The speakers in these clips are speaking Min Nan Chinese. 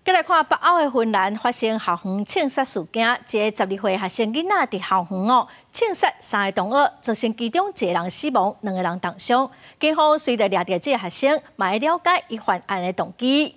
繼來看北歐的芬蘭發生校園槍殺事件，一個12歲學生囡仔佇校園哦，槍殺三个同學，造成其中一個人死亡，兩個人重傷。警方隨著掠著這个學生，嘛欲了解伊犯案的動機。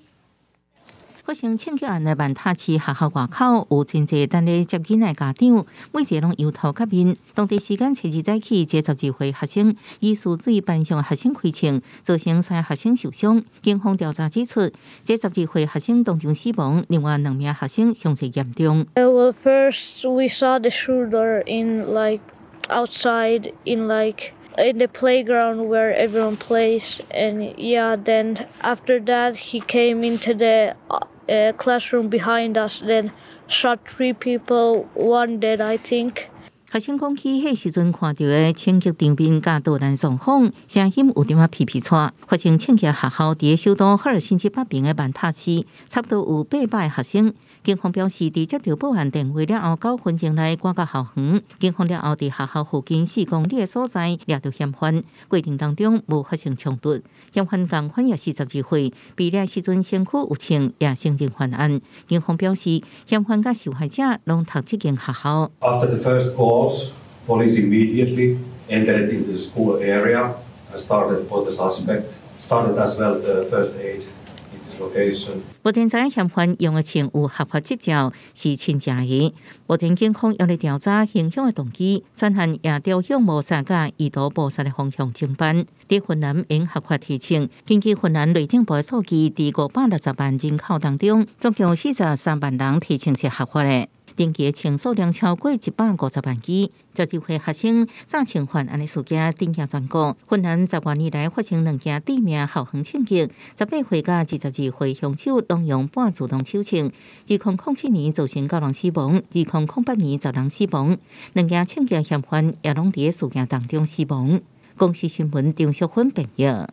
發生槍擊案的萬塔市學校外口有真濟等咧接囡仔的家長，每一个攏憂頭結面。當地時間初二早起，這12歲學生疑似對班上學生開槍，造成三个學生受傷。警方調查指出，這12歲學生當場死亡，另外兩名學生傷勢嚴重。 Well, first we saw the shooter in like outside in like in the playground where everyone plays, and yeah, then after that he came into the classroom behind us, then shot three people, one dead, I think. 學生講起，彼時陣看著的槍擊場面佮導彈狀況，聲音有點仔皮皮掣。發生槍擊學校佇首都赫爾辛基北邊的萬塔市，差不多有800個學生。警方表示，佇接到報案電話了後，9分鐘內趕到校園。警方了後，佇學校附近4公里的所在掠著嫌犯，過程當中無發生衝突。嫌犯仝款也是12歲，被掠時陣身軀有槍，也承認犯案。警方表示，嫌犯佮受害者攏讀這間學校。 After the first calls, police immediately entered into the school area and started for the suspect, started as well the first aid in this location. 目前知影嫌犯用的槍有合法執照，是親情的。目前警方猶咧調查行兇的動機，專案也朝向謀殺佮意圖謀殺的方向偵辦。佇芬蘭用合法提槍，根據芬蘭內政部的數據，佇560萬人口當中，總共43萬人提槍是合法的。登記的槍數量超過150萬支。12歲學生詐槍犯案的事件震驚全國。芬蘭10外年來發生兩件致命校園槍擊，18歲佮22歲兇手攏用半自動手槍。2007年造成九人死亡，2008年10人死亡。兩件槍擊嫌犯也攏佇事件當中死亡。公視新聞張淑芬編譯。